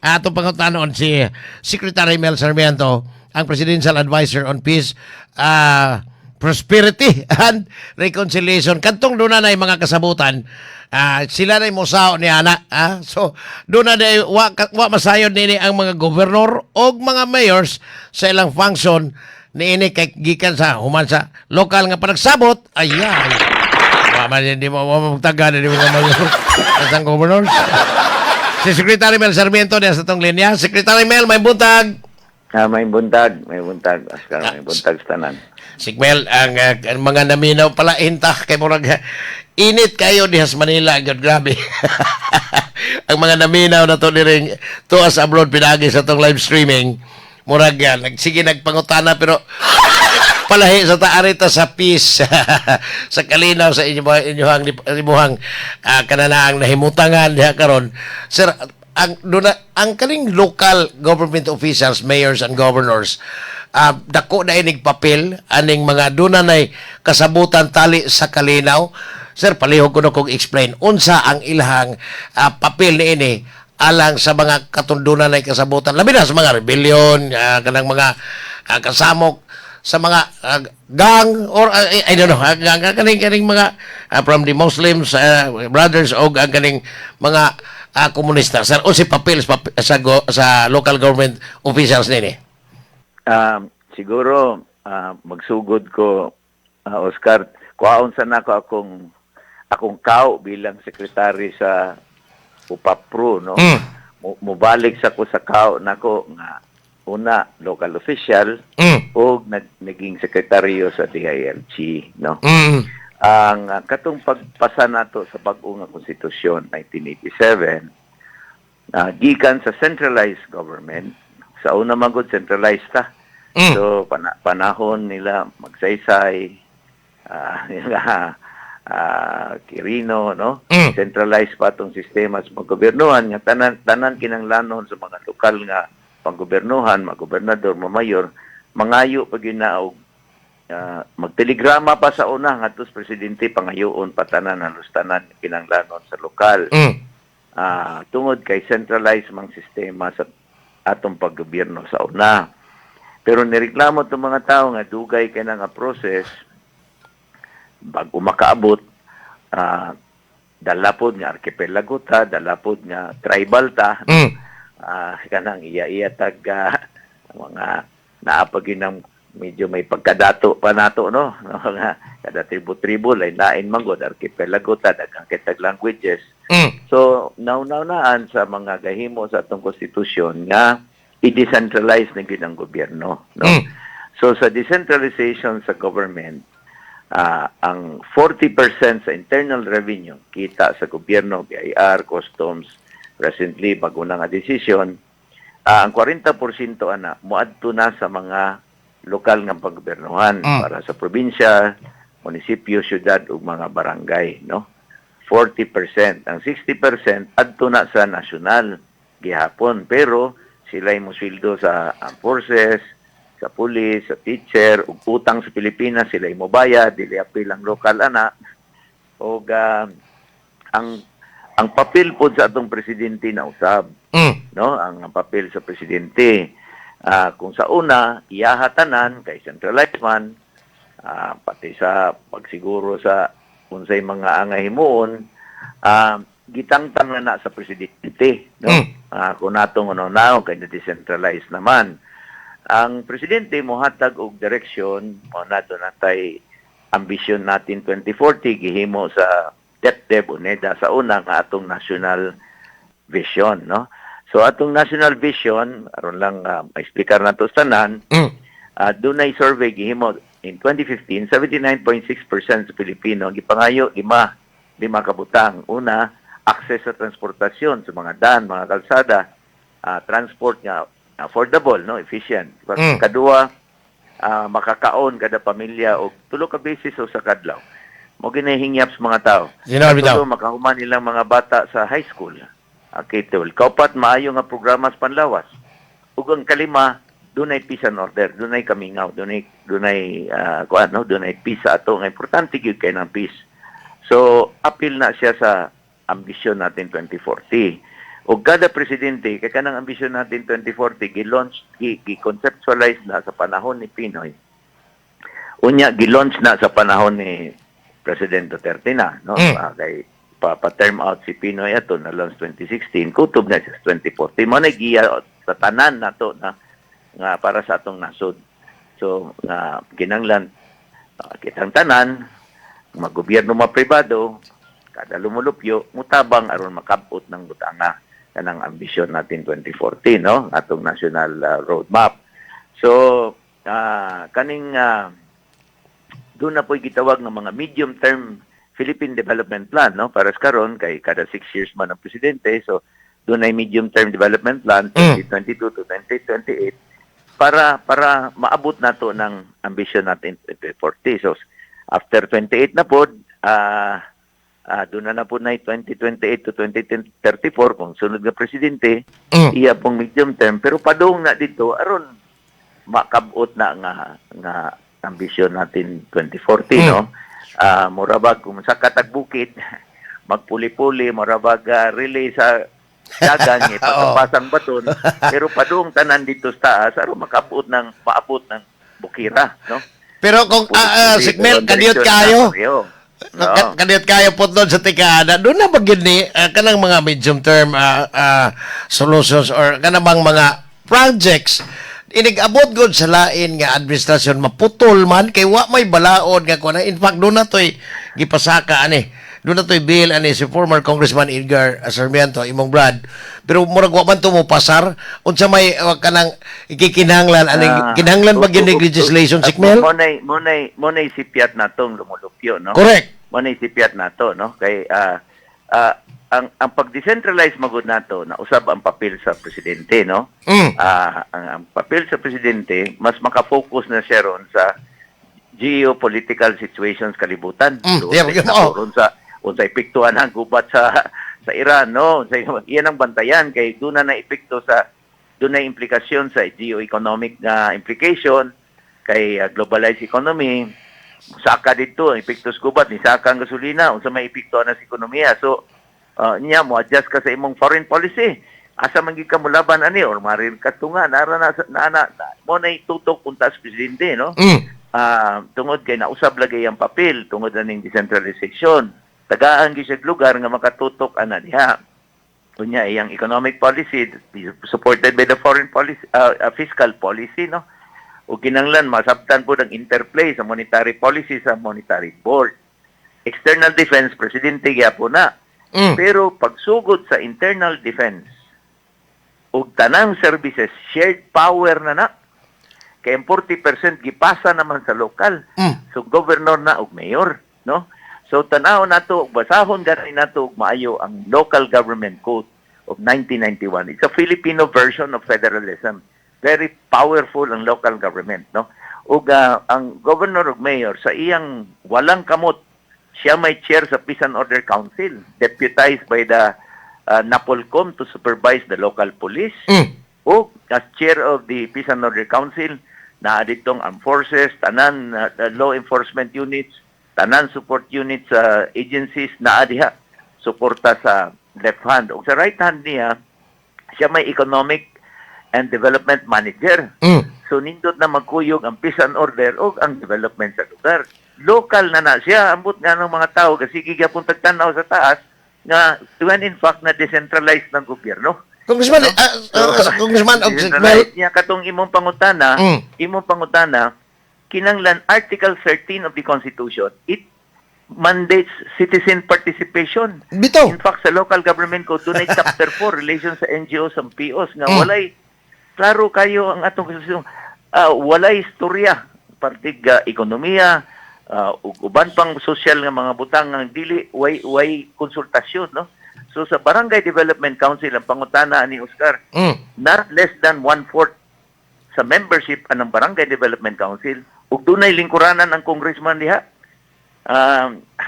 Ato pangutanon si Secretary Mel Sarmiento, ang Presidential Advisor on Peace, Prosperity and Reconciliation. Kantong doon na mga kasabutan, sila na musao ni ana. Ah? So, doon na wa masayod nini ang mga gobernador o mga mayors sa ilang function niini kay gikan sa human sa lokal nga panagsabot, ayan. Wa man hindi mo wa magtaga ni mga mayor sa governors. Si Secretary Mel Sarmiento niya sa tong linya. Secretary Mel, may buntag. Ah, may buntag, may buntag. Oscar, may buntag sa tanan. Sec Mel, ang mga naminaw pala inta kay murag init kayo diha sa Manila, gyud grabe. Ang mga naminaw na to diring tuas abroad pinagi sa tong live streaming. Murag yan, nagsige nagpangutana pero palahi sa taarita sa peace sa kalinaw sa inyo inyohang imuhang kananaang nahimutangan diha karon, sir. Ang duna ang kaning local government officials, mayors and governors, dako na inig papel aning mga duna nay kasabutan tali sa kalinaw. Sir, palihog ko no kog explain unsa ang ilahang papel niini alang sa mga katundunan ay kasabutan, labi na sa mga rebellion, kanang mga kasamok sa mga gang or I don't know, gang, kaning kaning mga from the Muslims Brothers o ang kaning mga komunista. Sir, unsay papel sa local government officials nini? Siguro magsugod ko, Oscar, kuhaon sa nako akong kao bilang sekretary sa UPAPRO, no? Mubalik sa ko sa kao nako nga una local official o naging sekretaryo sa DILG, no? Ang katong pagpasa nato sa bag-o nga konstitusyon 1987, gikan sa centralized government. Sa una man gud centralized ta. So panahon nila Magsaysay, nila Quirino, no? Centralized pa atong sistema sa paggobernuhan nga tanan tanan kinanglanon sa mga lokal nga panggobernuhan, mga gobernador, mga mayor, mangayo pag yun na og magtelegrama pa sa una ngadto sa presidente, pangayoon pa tanan, halos tanan kinanglanon sa lokal. Tungod kay centralized mang sistema sa atong paggobyerno sa una. Pero nireklamo itong mga tao nga dugay kay na nga process bago makaabot, dala pod nga archipelago ta, dala pod nga tribal ta, kanang iya-iya tag mga naa pa gyud ng medyo may pagkadato pa nato, no? Nga kada tribo-tribo lain-lain man gud, archipelago ta, daghang kitag languages. So nauna-unaan sa mga gahimo sa atong konstitusyon nga i-decentralize na gyud ang gobyerno, no? So sa decentralization sa government, ang 40% sa internal revenue kita sa gobyerno, BIR, customs, recently bago na nga desisyon, ang 40% ana moadto na sa mga lokal nga paggobernuhan para sa probinsya, munisipyo, syudad ug mga barangay, no? 40%. Ang 60% adto na sa nasyonal gihapon, pero sila mo sweldo sa armed forces, sa pulis, sa teacher, ug utang sa Pilipinas sila mo bayad, dili apil ang lokal ana. Og ang papel pod sa atong presidente na usab, no? Ang papel sa presidente, kung sa una iyaha tanan kay centralized man, pati sa pagsiguro sa unsay mga angay himuon, gitangtang na na sa presidente, no? Kung natong ano na kay na decentralized naman ang presidente, mohatag og direksyon mo nato natay ambisyon natin 2040, gihimo sa DepDev o NEDA sa una nga atong national vision, no? So atong national vision aron lang maexplikar nato sa tanan, dunay survey gihimo in 2015, 79.6% sa Pilipino gipangayo lima lima ka butang. Una, access sa transportasyon sa mga daan, mga kalsada, transport nga affordable, no, efficient. Kadua, makakaon kada pamilya og tulo ka beses o sa kadlaw. Mo ginahingyap sa mga tao. Sino bitaw? Katulo, makahuman nilang mga bata sa high school. Okay, tol. Kaupat, maayo nga programa sa panlawas. Ug ang kalima, dunay peace and order, dunay kamingaw, dunay dunay kuan, no, dunay peace sa ato nga importante gyud kay ng peace. So, apil na siya sa ambisyon natin 2040. O kada presidente, kay kanang ambisyon natin 2040 gi-launch, gi-conceptualize na sa panahon ni PNoy. Unya gi-launch na sa panahon ni President Duterte na, no? Kay pa term out si PNoy ato na launch 2016, kutob na siya sa 2040. Mao na giya sa tanan nato na nga para sa atong nasod. So nga kinanglan kitang tanan, maggobyerno, mapribado, kada lumulupyo mutabang aron makabot ng butanga kanang ambisyon natin 2040, no, atong national roadmap. So kaning doon na po'y gitawag ng mga medium term Philippine Development Plan, no, para sa karon kay kada 6 years man ang presidente, so doon ay medium term development plan 2022 to 2028 para maabot nato ng ambisyon natin 2040. So after 28 na pod, doon na na po na 2028 to 2034 kung sunod nga presidente, iya pong medium term, pero padung na dito aron makabot na nga nga ambisyon natin 2040, no. Mura bag kung sa katag bukid magpuli-puli, mura bag relay sa dagan, ipasang baton, pero padung tanan dito sa taas aron makabot ng maabot ng bukira, no. Pero kung Puli-puli, Sikmel, pero kadiyot direksyon kayo. na pareho. No. Kadiyot kayo po doon sa tikada. Doon na ba gyud ni kanang mga medium term solutions or kanang bang mga projects inig-abot gud sa lain nga administrasyon, maputol man kay wa may balaod nga kuan? In fact, doon na to'y gipasaka ani, doon na to'y bill ani si former Congressman Edgar Sarmiento, imong brad, pero murag wa man to mo pasar. Unsa may kanang ikikinahanglan ani? Kinahanglan ba gyud ni legislation, Sikmel? Mo nay sipyat natong lumulupyo, no. Correct. Mo nay sipyat nato, no, kay ang pag-decentralize magud nato na usab ang papel sa presidente, no. Ang papel sa presidente, mas makafocus na siya ron sa geopolitical situations kalibutan. So, na ron sa unsay epektuhan ang gubat sa Iran, no, unsay iyan ang bantayan kay doon na epekto sa doon na implikasyon sa geoeconomic na implication kay globalized economy. Saka dito ang epekto sa gubat ni saka ang gasolina, unsa may epekto na sa ekonomiya. So niya mo adjust ka sa imong foreign policy, asa man gid ka molaban ani or marin katunga nara na na, na, na mo na itutok unta sa presidente, no. Tungod kay nausab lagi ang papel tungod aning decentralization, tagaan gyud siya lugar nga makatutok ana diha. Unya iyang economic policy supported by the foreign policy, fiscal policy, no, o kinanglan masabtan po ng interplay sa monetary policy sa monetary board. External defense, presidente gyapon na. Pero pagsugod sa internal defense ug tanang services, shared power na na. Kay ang 40% gipasa naman sa lokal. So governor na ug mayor, no? So tanaw nato, basahon gani nato og maayo ang Local Government Code of 1991. It's a Filipino version of federalism. Very powerful ang local government, no? Ug ang governor ug mayor sa iyang walang kamot, siya may chair sa Peace and Order Council, deputized by the NAPOLCOM to supervise the local police. O as chair of the Peace and Order Council, naa ditong armed forces, tanan the law enforcement units, tanan support units, agencies naa diha suporta sa left hand. O sa right hand niya, siya may economic and development manager. So nindot na magkuyog ang peace and order o ang development sa lugar. Local na na siya. Ambot nga ng mga tao kasi gyapon tagtanaw sa taas nga when in fact na decentralized ng gobyerno. Congressman, Congressman og Sikmel, Decentralized niya katong imong pangutana, imong pangutana, kinanglan Article 13 of the Constitution, it mandates citizen participation. Bitaw. In fact, sa Local Government Code, doon ay Chapter 4, relation sa NGOs and POs, nga walay, klaro kayo ang atong konstitusyon, walay istorya, partig ekonomiya, ug uban pang social nga mga butang ang dili, way konsultasyon, no? So sa Barangay Development Council, ang pangutana ni Oscar, not less than one-fourth sa membership anang Barangay Development Council, ug dunay lingkuranan ang congressman diha.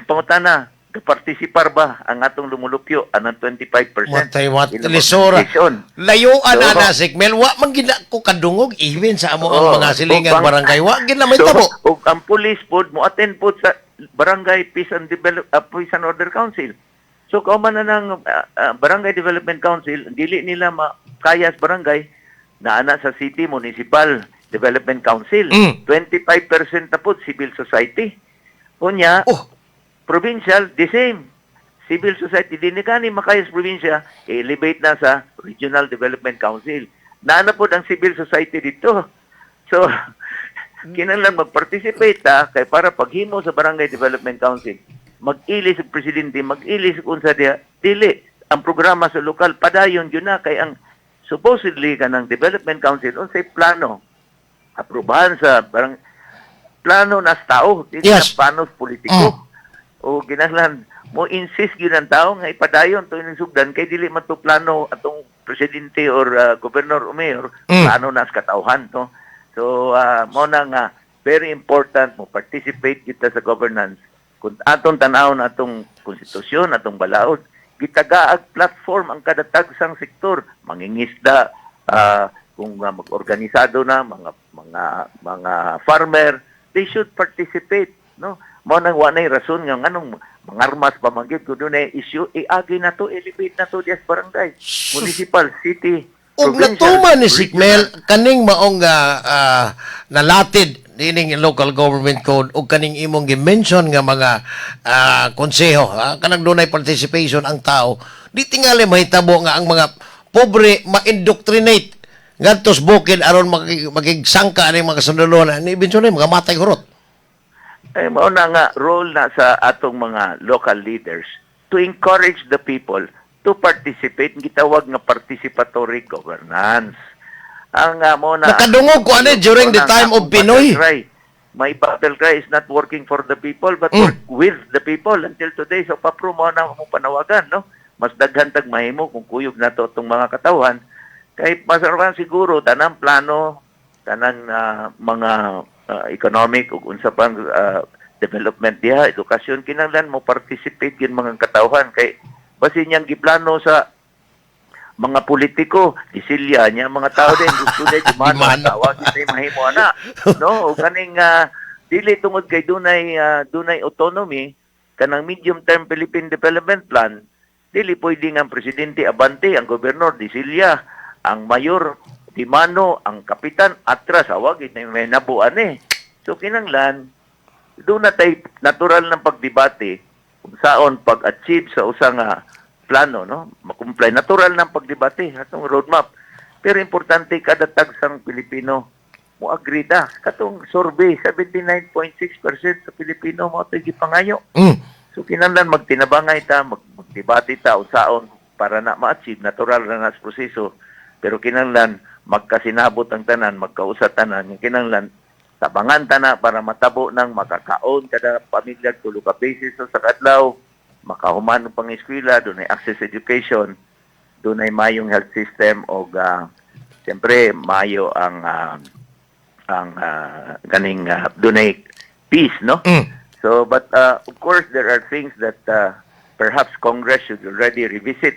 Pangutana, kapartisipar ba ang atong lumulupyo anang 25%? Matay wat Ilang lisora. organization? Layuan So, na Sikmel, wa man gina ko kadungog even sa amo ang mga silingang barangay, wa gina may So, tabo. ug ang police pod mo attend pod sa Barangay Peace and Order Council. So kauman na ng Barangay Development Council, dili nila makaya sa barangay, naana sa City Municipal Development Council. 25% na po civil society. Unya, provincial, the same. Civil society, di ni kani makaya sa probinsya, i-elevate na sa Regional Development Council. Naana po ang civil society dito. So, kinahanglan mag-participate ta kay para paghimo sa Barangay Development Council, mag-ilis ang presidente, mag-ilis kung sa diha, dili ang programa sa lokal padayon yun na kay ang supposedly kanang Development Council unsay plano aprobahan sa barang plano na sa tao, dili na plano sa politiko. O kinahanglan mo insist gyud ang tao nga ipadayon to ining sugdan kay dili man to plano atong presidente or governor o mayor, plano na sa katawhan to. So mo na nga very important mo participate kita sa governance. Kung atong tan-awon atong konstitusyon, atong balaod, gitagaag platform ang kada tagsang sektor, mangingisda, kung mag-organisado na mga farmer, they should participate, no? Mo nang wa nay rason nga nganong mangarmas pa man gyud kung dunay issue, iagi na to, elevate na to diya sa barangay, municipal, city, Ug provincial, natuman ni regional. Sikmel kaning maong nalatid nining local government code ug kaning imong gi-mention nga mga konseho, kanang dunay participation ang tao, di tingali mahitabo nga ang mga pobre ma-indoctrinate ngadto sa bukid aron makigsangka ani mga sundalo ni eventually mga matay hurot. Eh, mao na nga role na sa atong mga local leaders to encourage the people to participate, gitawag nga participatory governance. Ang mo na Nakadungog ko ani during the mo na time of akong PNoy. battle cry. My battle cry is not working for the people but work with the people until today. So papro mo na mo panawagan, no? Mas daghan tag mahimo kung kuyog nato atong mga katawhan kay masarapan siguro tanang plano, tanang mga economic ug unsa pang development diha, edukasyon, kinahanglan mo participate gyud mga katawhan kay basin niyang giplano sa mga politiko, disilya niya mga tao din gusto din Di mano, mano. tawag kita mahimo ana, no? O kaning dili tungod kay dunay autonomy kanang medium term Philippine Development Plan, dili pwede nga ang presidente abante, ang gobernador disilya, ang mayor di mano, ang kapitan atras. Awag may nabuan eh. So kinanglan doon na tay natural ng pagdebate kung saon pag-achieve sa usa nga plano, no, makumply, natural ng pagdebate atong roadmap, pero importante kada tagsang Pilipino mo agree ta. Katong survey, 79.6% sa Pilipino mo ato'y gipangayo. So kinahanglan magtinabangay ta, magdebate ta usaon para na ma-achieve, natural ra na sa proseso. Pero kinahanglan magkasinabot ang tanan, magkausa tanan, kinahanglan tabangan ta na para matabo ng makakaon kada pamilya tulo ka beses sa kadlaw, makahuman og pangeskwela, dunay access education, dunay mayong health system og siyempre mayo ang kaning dunay peace, no? So, but of course, there are things that perhaps Congress should already revisit.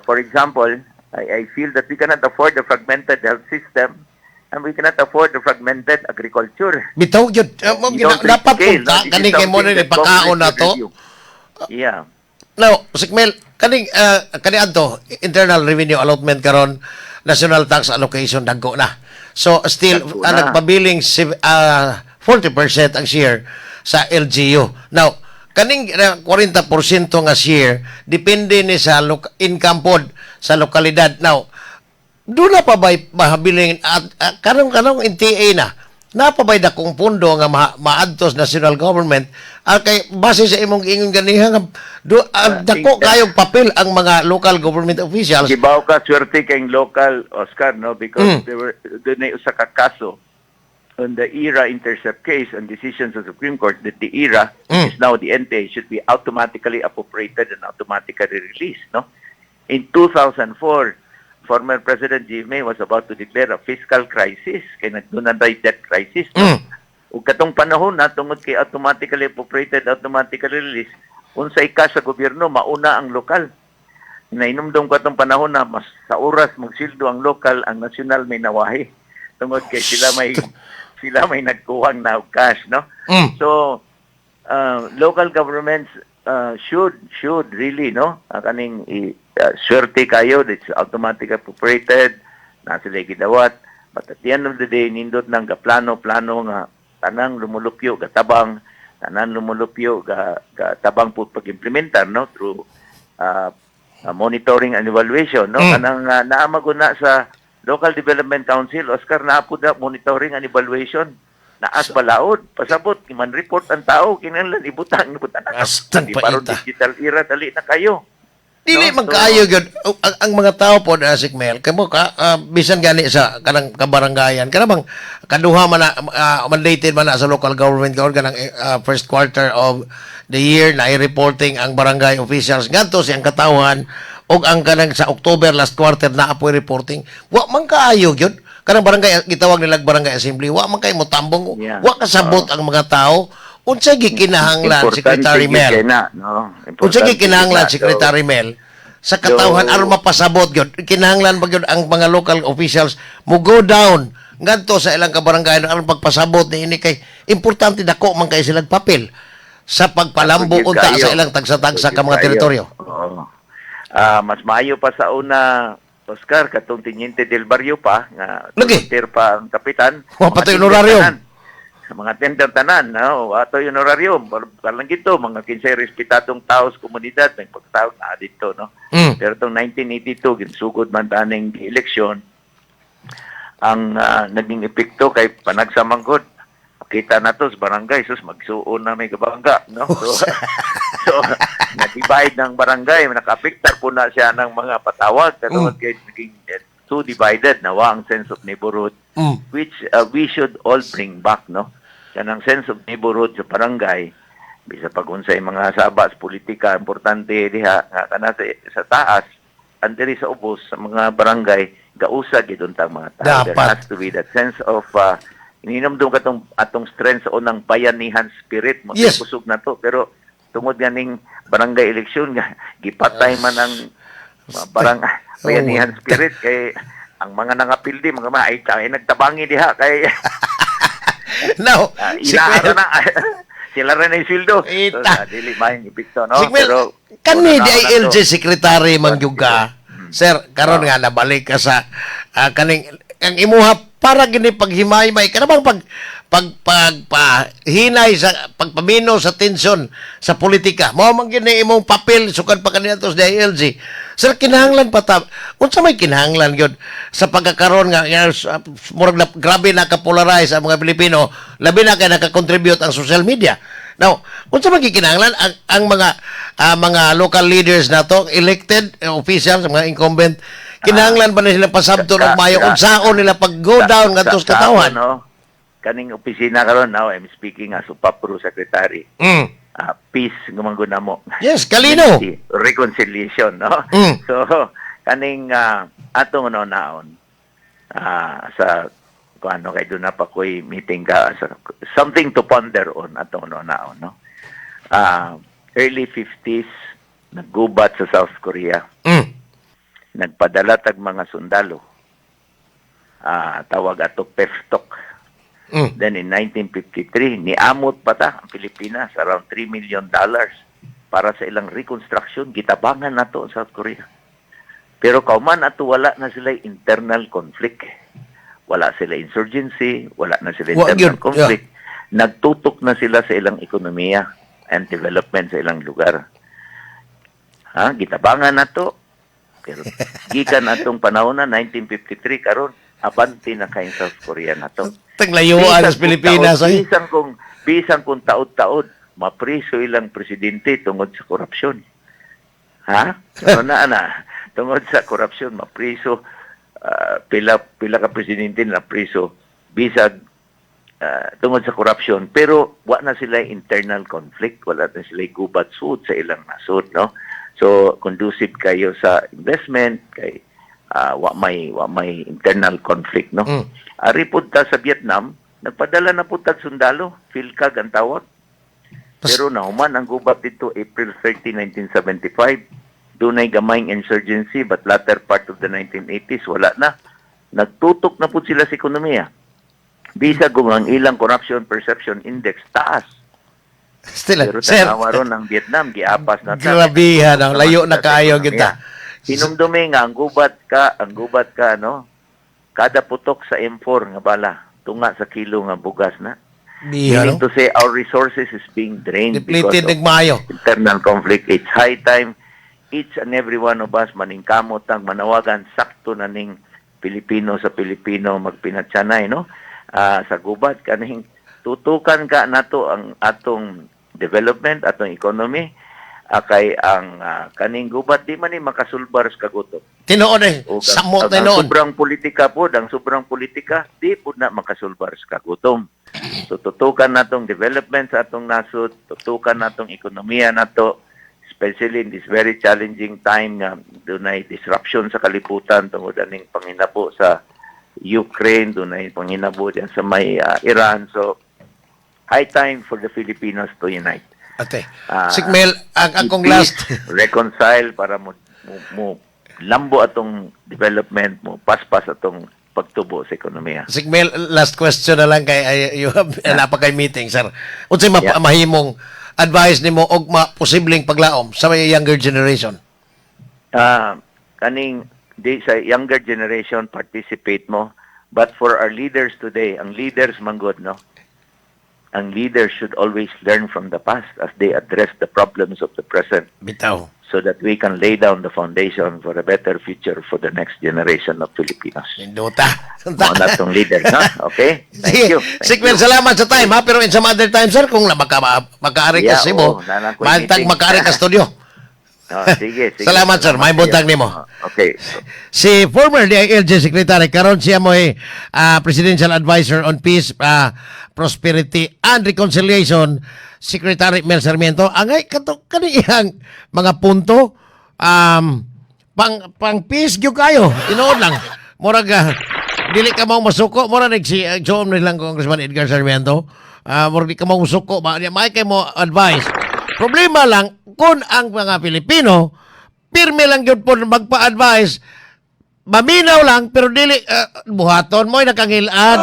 For example, I feel that we cannot afford a fragmented health system and we cannot afford a fragmented agriculture. Bitaw gyud. Mo You don't dapat scale, punta no? This is kani kay mo something ni that pakaon Congress na should to. review. Yeah. Now, Sikmel, kaning kani adto internal revenue allotment karon, national tax allocation dagko na. So still Dagko na. Nagpabiling 40% ang share sa LGU. Now, kaning 40% nga share depende ni sa income pod sa lokalidad. Now, doon na pa ba'y mahabiling at karong NTA na na pa ba'y dakong pundo nga maadto sa national government, kay base sa imong ingon ganiha nga do, dako kayong papel ang mga local government officials? Kibaw ka, swerte kayong local, Oscar, no? Because there were, doon ay usa ka kaso on the IRA intercept case and decisions of the Supreme Court that the IRA is now the NTA should be automatically appropriated and automatically released, no? In 2004, former President GMA was about to declare a fiscal crisis kay nagduna debt crisis, no? Ug katong panahon na tungod kay automatically appropriated, automatically released, unsay ka sa gobyerno mauna ang lokal. Nainumdum ko atong panahon na mas sa oras magsildo ang lokal, ang national may nawahi. Tungod kay sila may nagkuhang na cash, no? So local governments should really, no, kaning swerte kayo, it's automatic appropriated na sila gidawat, but at the end of the day, nindot nang gaplano plano nga tanang lumulupyo gatabang, tanan lumulupyo ga gatabang po pag-implementar, no, through monitoring and evaluation, no. Kanang naa man na sa Local Development Council, Oscar, naa po na monitoring and evaluation naas balaod. Pasabot man report ang tao, kinahanglan ibutang ibutang. Astang Di pa ron paita. Digital era, dali na kayo. Dili No? man kaayo gyud ang mga tao po na Sikmel kamo ka bisan gani sa kanang kabaranggayan, kana bang kaduha man na mandated man na sa local government karon, kanang first quarter of the year na i-reporting ang barangay officials ngadto siyang katawhan, ug ang kanang sa October, last quarter, na apoy reporting. Wa man kaayo gyud kanang barangay, gitawag nila barangay assembly, wa man kay motambong. Wa kasabot ang mga tao unsa gikinahanglan. Importante Secretary gyud Mel, kay na, no? unsa Importante gikinahanglan, gyud na. Secretary Mel, sa katawhan aron mapasabot gyud? Kinahanglan ba gyud ang mga local officials mo go down ngadto sa ilang kabarangay aron pagpasabot ni ini, kay importante, dako man kay silang papel sa pagpalambo Gyud unta kayo. sa ilang tagsa-tagsa ka Gyud mga kayo. teritoryo? Oo. Mas maayo pa sa una, Oscar, katong Teniente del Barrio pa, nga Lagi. volunteer pa ang kapitan. Wa pa Mga to'y tender honorarium. tanan. Mga tender tanan, no? Wa to'y honorarium. Parang gito, mga kinsay respetadong tao sa komunidad, may pagtawag na dito, no? Pero itong 1982, ginsugod man taning eleksyon, ang naging epekto kay panagsamanggod. Kita na to sa barangay, sus, magsuon na may kabangga, no? So na-divide ng barangay, naka-apektar po na siya ng mga patawag, pero kay naging too divided, nawa ang sense of neighborhood, which we should all bring back, no? Kanang sense of neighborhood sa barangay, bisa pag unsay mga saba sa politika, importante diha nga kana sa taas, and diri sa ubos sa mga barangay, gausa gid untang mga tao. There Dapat. has to be that sense of ininomdum katong atong strength sa unang bayanihan spirit mo, kusog na to, pero tungod ganing barangay election nga gipatay man ang mga barang bayanihan spirit, kay ang mga nangapildi, mga mga ay nagtabangi diha kay Now, inaara na sila rin ay sweldo. So, Ita. dili maayong epekto, no? Sikmel, Pero kani una na DILG to. secretary man gyud ka. Sir, karon nga nabalik ka sa kaning ang imuha para gini paghimaymay kana bang pag pag pag pahinay sa pagpamino sa tensyon sa politika. Mao man gini imong papel sukad pa kaniadto sa DILG. Sir, kinahanglan pa ta, unsa may kinahanglan gyud sa pagkakaron nga murag na, grabe na ka-polarize ang mga Pilipino, labi na kay naka-contribute ang social media. Now, unsa man gikinahanglan ang mga local leaders nato, elected officials, mga incumbent, kinahanglan ba na sila pasabton og maayo unsaon nila pag go down ngadto sa katawhan? Ako, no, kaning opisina karon, now I'm speaking as UPAPRO secretary. Peace gumanggo na mo. Yes, kalino. Unity, reconciliation, no? So, kaning atong ano naon sa kung ano kay doon na pa ko'y meeting ka sa, something to ponder on atong ano naon, no? Early 50s, naggubat sa South Korea. Nagpadala tag mga sundalo. Tawag ato PEFTOK. Then in 1953, niamot pa ta ang Pilipinas around $3 million para sa ilang reconstruction. Gitabangan nato ang South Korea. Pero kauman ato, wala na sila internal conflict. Wala sila insurgency, wala na sila Wa internal gyud, conflict. Nagtutok na sila sa ilang ekonomiya and development sa ilang lugar. Ha, gitabangan nato. Pero gikan atong panahon na 1953, karon abante na kay South Korea nato. Taglayuan sa Bisan kung Pilipinas taod, ay. Bisan kung taod-taod mapriso ilang presidente tungod sa korupsyon. Ha? Ano na ana? Tungod sa korupsyon mapriso, pila pila ka presidente na priso bisag tungod sa korupsyon, pero wa na sila internal conflict, wala na sila gubat sud sa ilang nasod, no? So conducive kayo sa investment kay wa may internal conflict, no? Ari pud ta sa Vietnam, nagpadala na pud tag sundalo, PHILCAG ang tawag. Pero nahuman ang gubat dito April 30, 1975. Dunay gamayng insurgency, but latter part of the 1980s, wala na. Nagtutok na pud sila sa ekonomiya. Bisag kung ang ilang corruption perception index taas. Still, Pero sir, tanawa ron ang Vietnam, giapas na ta. Grabe, no? Layo na Sa kaayo ekonomiya. kita. Hinumdumi nga ang gubat ka, no? Kada putok sa M4 nga bala, tunga sa kilo nga bugas na. Biha, Meaning no? to say, our resources is being drained because Depleted of nagmayo. internal conflict. It's high time each and every one of us maningkamot ang manawagan, sakto na ning Pilipino sa Pilipino magpinatsanay, no? Sa gubat kaning tutukan ka nato ang atong development, atong economy, kay ang kaning gubat di man ni makasulbar sa kagutom. Tinuod eh. Ug Samot ang tinuod. sobrang politika po, ang sobrang politika, di po na makasulbar sa kagutom. So tutukan natong development sa atong nasod, tutukan natong ekonomiya nato, especially in this very challenging time nga dunay disruption sa kalibutan tungod aning panginabo sa Ukraine, dunay panginabo diyan sa may Iran. So high time for the Filipinos to unite. Ate. Ah, Sec Mel, ang akong peace, last reconcile para mo lambo atong development, mo paspas atong pagtubo sa ekonomiya. Sec Mel, last question na lang kay ay, you have yeah. Pa kay meeting, sir. Unsay mahimong advice nimo og ma posibleng paglaom sa may younger generation? Kaning di sa younger generation, participate mo, but for our leaders today, ang leaders manggod, no, ang leaders should always learn from the past as they address the problems of the present Bitaw. So that we can lay down the foundation for a better future for the next generation of Filipinos. Nindota. Mao na tong leader, no? Okay? Thank you. Thank Sec Mel, you. salamat sa time, ha? Pero in some other time, sir, kung na makaari ka Yeah, sa Cebu, oo, naa lang ko'y mantag meeting. makaari ka studio. Oh, sige, sige. Salamat, sir. May buntag nimo. Oh, okay. Si former DILG Secretary, karon siya mo'y Presidential Advisor on Peace, Prosperity and Reconciliation, Secretary Mel Sarmiento. Angay kato kani iyang mga punto pang pang peace gyud kayo. Tinuod lang. Murag dili ka mo masuko, murag nag si Joe nilang Congressman Edgar Sarmiento. Murag di ka mo musuko ba niya may kay mo advice. Problema lang kung ang mga Pilipino pirmi lang gyud po magpa-advise, maminaw lang pero dili buhaton mo'y nakangilad.